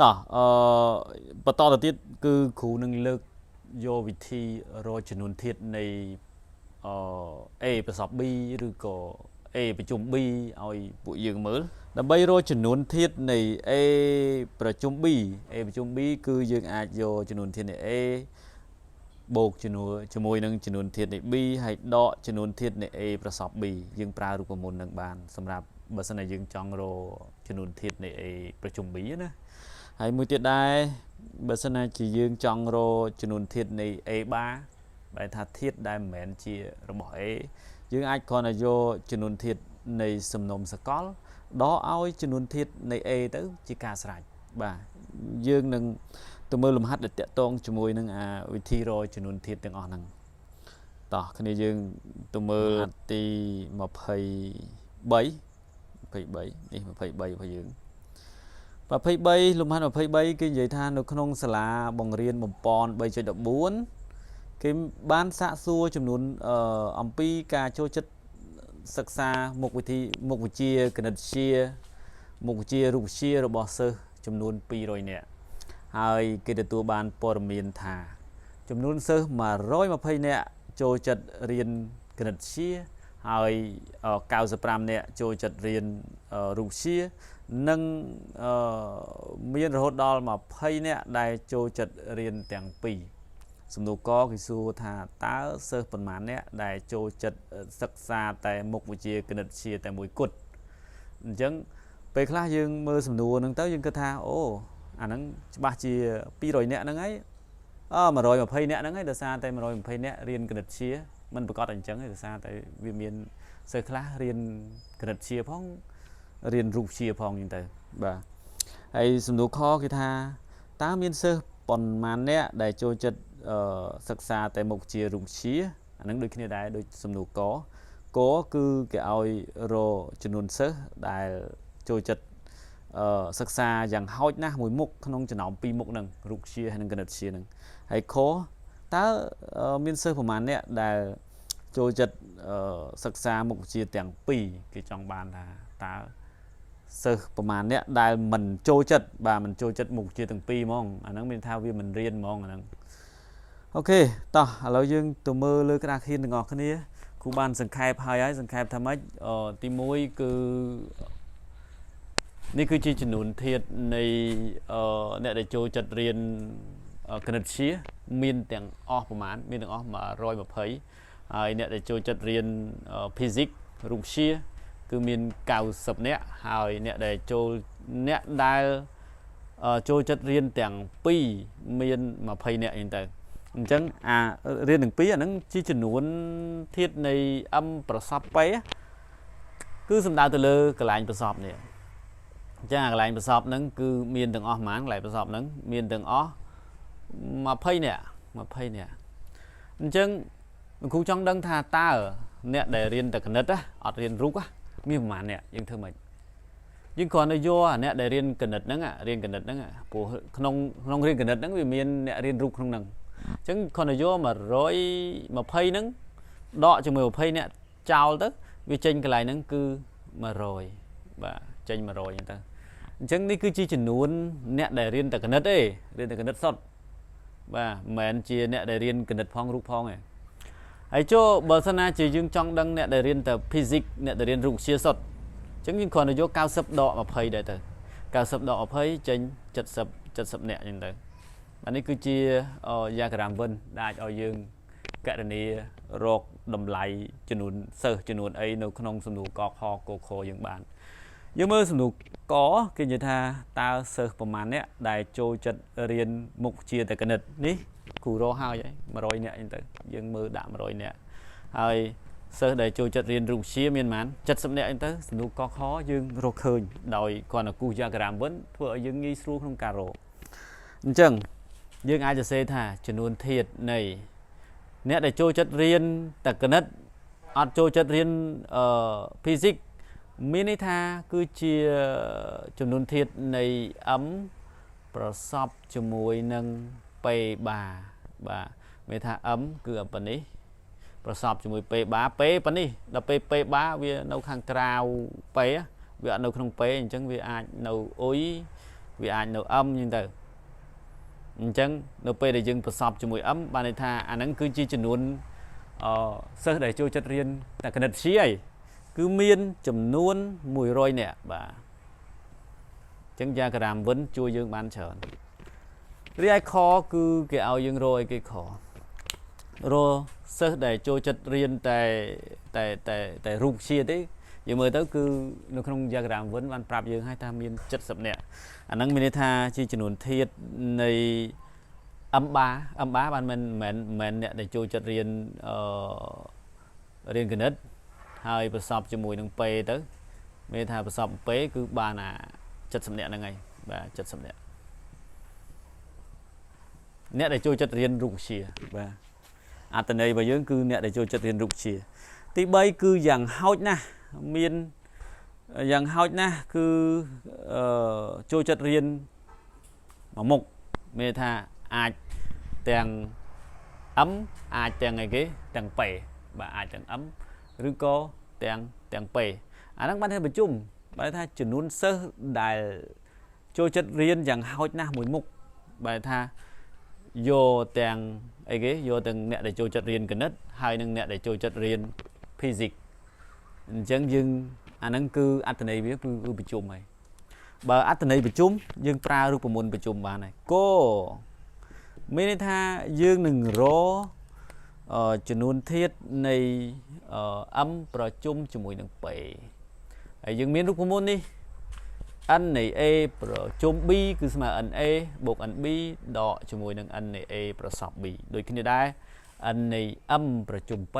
តោះអឺបន្តទៅទៀតគឺគ្រូនឹងលើកយកវិធីរកចំនួនធាតុនៃអឺ A ប្រសព B ឬក៏ A ប្រជុំ B ឲ្យពួកយើងមើលដើម្បីរកចំនួនធាតុនៃ A ប្រជុំ B A ប្រជុំ B គឺយើងអាចយកចំនួនធាតុនៃ A បូកចំនួនជាមួយនឹងចំនួនធាតុនៃ B ហើយដកចំនួនធាតុនៃ A ប្រសព B យើងប្រើរូបមន្តនឹងបានសម្រាប់បើសិនជាយើងចង់រកចំនួនធាតុនៃ A ប្រជុំ B ណាហើយមួយទៀតដែរបើសិនណាជាយើងចង់រកចំនួនធាតុនៃ A បាបែរថាធាតុដែលមិនមែនជារបស់ A យើងអាចគ្រាន់តែយកចំនួនធាតុនៃសំណុំសកលដកឲ្យចំនួនធាតុនៃ A ទៅជាការស្រេចបាទយើងនឹងទៅមើលលំហាត់ដែលតាក់ទងជាមួយនឹងអាវិធីរកចំនួនធាតុទាំងអស់ហ្នឹងតោះគ្នាយើងទៅមើលទី23 23នេះ23របស់យើង23លំហាត់23គេនិយាយថានៅក្នុងសាលាបង្រៀនបំពន់3.14គេបានសាកសួរចំនួនអំពីការចូលចិត្តសិក្សាមុខវិធីមុខវិជ្ជាគណិតវិទ្យាមុខវិជ្ជារូបវិទ្យារបស់សិស្សចំនួន200នាក់ហើយគេទទួលបានព័ត៌មានថាចំនួនសិស្ស120នាក់ចូលចិត្តរៀនគណិតវិទ្យាហើយ95នាក់ចូលចិត្តរៀនរូបវិទ្យានិងមានរហូតដល់20នាក់ដែលចូលចិត្តរៀនទាំងពីរសំណួរកគេសួរថាតើសិស្សប៉ុន្មាននាក់ដែលចូលចិត្តសិក្សាតែមុខវិជ្ជាគណិតវិទ្យាតែមួយគត់អញ្ចឹងពេលខ្លះយើងមើលសំណួរហ្នឹងទៅយើងគិតថាអូអាហ្នឹងច្បាស់ជា200នាក់ហ្នឹងហើយអ120នាក់ហ្នឹងហើយដោយសារតែ120នាក់រៀនគណិតវិទ្យាមិនប្រកាសអញ្ចឹងទេដោយសារតែវាមានសិស្សខ្លះរៀនគណិតវិទ្យាផងរៀនរូបវិទ្យាផងអញ្ចឹងទៅបាទហើយសំណួរខគេថាតើមានសិស្សប៉ុន្មាននាក់ដែលចូលចិត្តសិក្សាតែមុខវិជ្ជារូបវិទ្យាអាហ្នឹងដូចគ្នាដែរដូចសំណួរកកគឺគេឲ្យរកចំនួនសិស្សដែលចូលចិត្តសិក្សាយ៉ាងហោចណាស់មួយមុខក្នុងចំណោមពីរមុខហ្នឹងរូបវិទ្យាហើយនិងគណិតវិទ្យាហ្នឹងហើយខតើមានសិស្សប្រមាណអ្នកដែលចូលចិត្តសិក្សាមុខវិជ្ជាទាំងពីរគេចង់បានថាតើសិស្សប្រមាណអ្នកដែលមិនចូលចិត្តបាទមិនចូលចិត្តមុខវិជ្ជាទាំងពីរហ្មងអាហ្នឹងមានថាវាមិនរៀនហ្មងអាហ្នឹងអូខេតោះឥឡូវយើងទៅមើលលើក្តារខៀនទាំងអស់គ្នាគ្រូបានសង្ខេបហើយហើយសង្ខេបថាម៉េចទី1គឺនេះគឺជាចំនួនធាតុនៃអ្នកដែលចូលចិត្តរៀនគណិតវិទ្យាមានទាំងអស់ប្រមាណមានទាំងអស់120ហើយអ្នកដែលចូលចិត្តរៀន physics រូបវិទ្យាគឺមាន90នាក់ហើយអ្នកដែលចូលអ្នកដែលចូលចិត្តរៀនទាំងពីរមាន20នាក់អីទៅអញ្ចឹងអារៀនទាំងពីរអាហ្នឹងជាចំនួនធាតុនៃ M ប្រសព P គឺសំដៅទៅលើកន្លែងប្រសពនេះអញ្ចឹងអាកន្លែងប្រសពហ្នឹងគឺមានទាំងអស់ប៉ុន្មានកន្លែងប្រសពហ្នឹងមានទាំងអស់20នាក់20នាក់អញ្ចឹងគ្រូចង់ដឹងថាតើអ្នកដែលរៀនតែគណិតអត់រៀនរូបមានប្រហែលអ្នកយើងធ្វើម៉េចយើងគ្រាន់តែយកអាអ្នកដែលរៀនគណិតហ្នឹងរៀនគណិតហ្នឹងព្រោះក្នុងក្នុងរៀនគណិតហ្នឹងវាមានអ្នករៀនរូបក្នុងហ្នឹងអញ្ចឹងគ្រាន់តែយក120ហ្នឹងដកជាមួយ20អ្នកចោលទៅវាចេញកន្លែងហ្នឹងគឺ100បាទចេញ100អញ្ចឹងទៅអញ្ចឹងនេះគឺជាចំនួនអ្នកដែលរៀនតែគណិតទេរៀនតែគណិតសុទ្ធបាទមិនមែនជាអ្នកដែលរៀនគណិតផងរូបផងទេហើយចូលបើសិនណាជាយើងចង់ដឹងអ្នកដែលរៀនតែ physics អ្នកដែលរៀនរូបវិទ្យាសុទ្ធអញ្ចឹងយើងគ្រាន់តែយក90ដក20ដែរទៅ90ដក20ចេញ70 70នាក់អញ្ចឹងទៅបាទនេះគឺជា diagram វិនដែលអាចឲ្យយើងកណនារកតម្លៃចំនួនសិស្សចំនួនអីនៅក្នុងសំណួរកខកខយើងបានយើងមើលសំណួរកគេនិយាយថាតើសិស្សប្រមាណអ្នកដែលចូលចិត្តរៀនមុខវិជ្ជាតែគណិតនេះគ្រូរកហើយ100នាក់អញ្ចឹងទៅយើងមើលដាក់100នាក់ហើយសិស្សដែលចូលចិត្តរៀនរូបវិទ្យាមានប៉ុន្មាន70នាក់អញ្ចឹងទៅសំណួរកខយើងរកឃើញដោយគ្រាន់តែគូស diagram វិញធ្វើឲ្យយើងងាយស្រួលក្នុងការរកអញ្ចឹងយើងអាចសរសេរថាចំនួនធាតុនៃអ្នកដែលចូលចិត្តរៀនតែគណិតអត់ចូលចិត្តរៀនអឺ physics មានន័យថាគឺជាចំនួនធាតុនៃ M ប្រសពជាមួយនឹង P បាបាទមានថា M គឺប៉ុណ្នេះប្រសពជាមួយ P បា P ប៉ុណ្នេះដល់ពេល P បាវានៅខាងក្រៅ P វាអត់នៅក្នុង P អញ្ចឹងវាអាចនៅអ៊ុយ វាអាចនៅ M អញ្ចឹងទៅអញ្ចឹងនៅពេលដែលយើងប្រសពជាមួយ M បានន័យថាអាហ្នឹងគឺជាចំនួនអសិស្សដែលចូលចិត្តរៀនតែគណិតវិទ្យាឯងគឺមានចំនួន100នាក់បាទអញ្ចឹង diagram Venn ជួយយើងបានច្រើនរីឯខគឺគេឲ្យយើងរកអីគេខរកសិស្សដែលចូលចិត្តរៀនតែតែតែតែរូបវិទ្យាទេយើងមើលទៅគឺនៅក្នុង diagram Venn បានប្រាប់យើងឲ្យថាមាន70នាក់អាហ្នឹងមានន័យថាជាចំនួនធាតុនៃ M bar M bar បានមិនមិនមិនអ្នកដែលចូលចិត្តរៀនអឺរៀនគណិតហើយប្រសពជាមួយនឹង P ទៅមានថាប្រសព P គឺបានអា70នាក់ហ្នឹងហើយបាទ70នាក់អ្នកដែលចូលចិត្តរៀនរូបវិទ្យាបាទអត្តន័យរបស់យើងគឺអ្នកដែលចូលចិត្តរៀនរូបវិទ្យាទី3គឺយ៉ាងហោចណាស់មានយ៉ាងហោចណាស់គឺអឺចូលចិត្តរៀនមួយមុខមានថាអាចទាំង M អាចទាំងអីគេទាំង P បាទអាចទាំង M ឬក៏ទាំងទាំង P អាហ្នឹងបានថាប្រជុំបែរថាចំនួនសិស្សដែលចូលចិត្តរៀនយ៉ាងហោចណាស់មួយមុខបែរថាយកទាំងអីគេយកទាំងអ្នកដែលចូលចិត្តរៀនគណិតហើយនិងអ្នកដែលចូលចិត្តរៀន physics អញ្ចឹងយើងអាហ្នឹងគឺអត្ថន័យវាគឺគឺប្រជុំហើយបើអត្ថន័យប្រជុំយើងប្រើរូបមន្តប្រជុំបានហើយកមានន័យថាយើងនឹងរកចំនួនធាតុនៃ M ប្រជុំជាមួយនឹង P ហើយយើងមានរូបមន្តនេះ n នៃ A ប្រជុំ B គឺស្មើ NA បូក NB ដកជាមួយនឹង n នៃ A ប្រសព B ដូចគ្នាដែរ n នៃ M ប្រជុំ P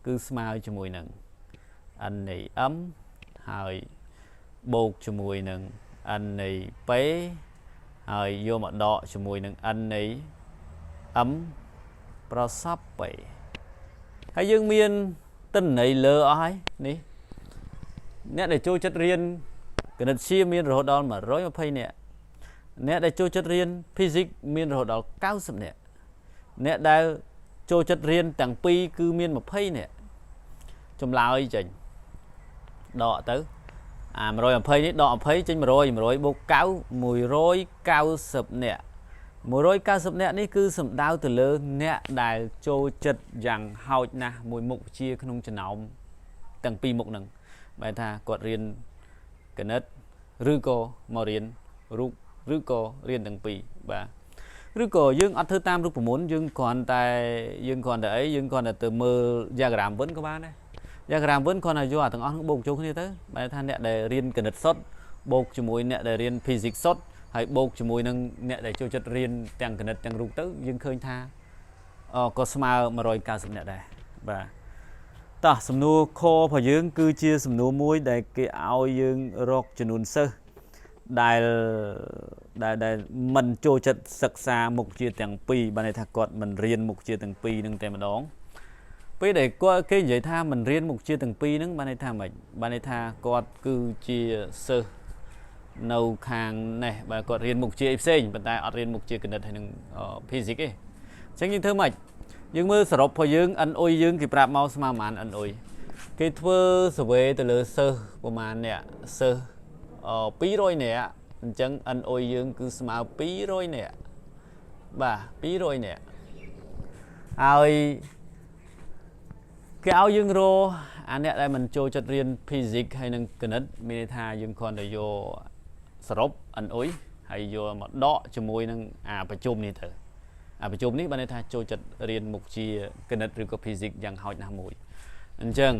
គឺស្មើជាមួយនឹង n នៃ M ហើយបូកជាមួយនឹង n នៃ P ហើយយកមកដកជាមួយនឹង n នៃ M ប្រសព P ហើយយើងមានទិន្នន័យលើអស់ហើយនេះអ្នកដែលចូលចិត្តរៀនគណិតវិទ្យាមានរហូតដល់120នាក់អ្នកដែលចូលចិត្តរៀន physics មានរហូតដល់90នាក់អ្នកដែលចូលចិត្តរៀនទាំងពីរគឺមាន20នាក់ចម្លើយចេញដកទៅអា120នេះដក20ចេញ100 100បូក9 190នាក់190នាក់នេះគឺសំដៅទៅលើអ្នកដែលចូលចិត្តយ៉ាងហោចណាស់មួយមុខវិជ្ជាក្នុងចំណោមទាំងពីរមុខហ្នឹងបែរថាគាត់រៀនគណិតឬក៏មករៀនរូបឬក៏រៀនទាំងពីរបាទឬក៏យើងអត់ធ្វើតាមរូបមន្តយើងគ្រាន់តែយើងគ្រាន់តែអីយើងគ្រាន់តែទៅមើល diagram វិញក៏បានដែរ diagram វិញគ្រាន់តែយកអាទាំងអស់ហ្នឹងបូកចូលគ្នាទៅបែរថាអ្នកដែលរៀនគណិតសុទ្ធបូកជាមួយអ្នកដែលរៀន physics សុទ្ធហើយបូកជាមួយនឹងអ្នកដែលចូលចិត្តរៀនទាំងគណិតទាំងរូបទៅយើងឃើញថាអក៏ស្មើ190អ្នកដែរបាទតោះសំណួរខរបស់យើង គឺជាសំណួរមួយដែលគេឲ្យយើងរកចំនួនសិស្សដែលដែលដែលមិនចូលចិត្តសិក្សាមុខវិជ្ជាទាំងពីរបានន័យថាគាត់មិនរៀនមុខវិជ្ជាទាំងពីរនឹងតែម្ដងពេលដែលគាត់គេនិយាយថាមិនរៀនមុខវិជ្ជាទាំងពីរហ្នឹងបានន័យថាម៉េចបានន័យថាគាត់គឺជាសិស្សនៅខាងនេះបើគាត់រៀនមុខវិជ្ជាអីផ្សេងប៉ុន្តែអត់រៀនមុខវិជ្ជាគណិតហើយនឹង physics ទេអញ្ចឹងយើងធ្វើម៉េចយើងមើលសរុបរបស់យើង NU យើងគេប្រាប់មកស្មើប្រហែល NU គេធ្វើ survey ទៅលើសិស្សប្រហែលអ្នកសិស្ស200នាក់អញ្ចឹង NU យើងគឺស្មើ200នាក់បាទ200នាក់ហើយគេឲ្យយើងរកអាអ្នកដែលមិនចូលចិត្តរៀន physics ហើយនឹងគណិតមានន័យថាយើងគ្រាន់តែយកសរុប NU ហើយយកមកដកជាមួយនឹងអាប្រជុំនេះទៅអាប្រជុំនេះបានន័យថាចូលចិត្តរៀនមុខជាគណិតឬក៏ physics យ៉ាងហោចណាស់មួយអញ្ចឹង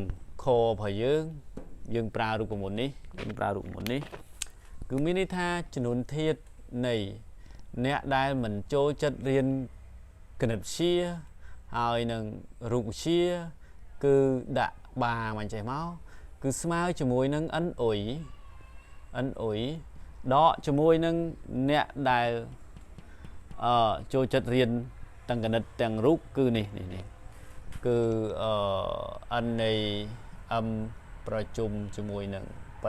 ខរបស់យើងយើងប្រើរូបមន្តនេះយើងប្រើរូបមន្តនេះគឺមានន័យថាចំនួនធាតុនៃអ្នកដែលមិនចូលចិត្តរៀនគណិតវិទ្យាហើយនឹងរូបវិទ្យាគឺដាក់បាមកចេះមកគឺស្មើជាមួយនឹង NU NU ដកជាមួយនឹងអ្នកដែលអឺចូលចិត្តរៀនទាំងគណិតទាំងរូបគឺនេះនេះនេះគឺអឺ n នៃ m ប្រជុំជាមួយនឹង p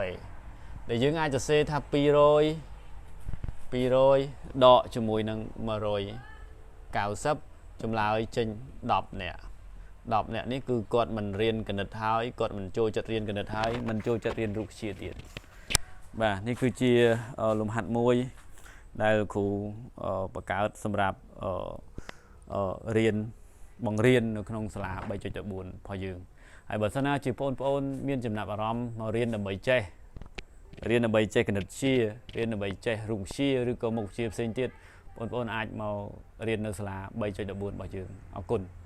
ដែលយើងអាចសរសេរថា200 200ដកជាមួយនឹង190ចម្លើយចេញ10នាក់10នាក់នេះគឺគាត់មិនរៀនគណិតហើយគាត់មិនចូលចិត្តរៀនគណិតហើយមិនចូលចិត្តរៀនរូបវិទ្យាទៀតបាទនេះគឺជាលំហាត់មួយ ដែលគ្រូបង្កើតសម្រាប់រៀនបង្រៀននៅក្នុងសាលា3.14របស់យើងហើយបើសិនណាជាបងប្អូនមានចំណាប់អារម្មណ៍មករៀនដើម្បីចេះរៀនដើម្បីចេះគណិតវិទ្យារៀនដើម្បីចេះរូបវិទ្យាឬក៏មុខវិជ្ជាផ្សេងទៀតបងប្អូនអាចមករៀននៅសាលា3.14របស់យើងអរគុណ។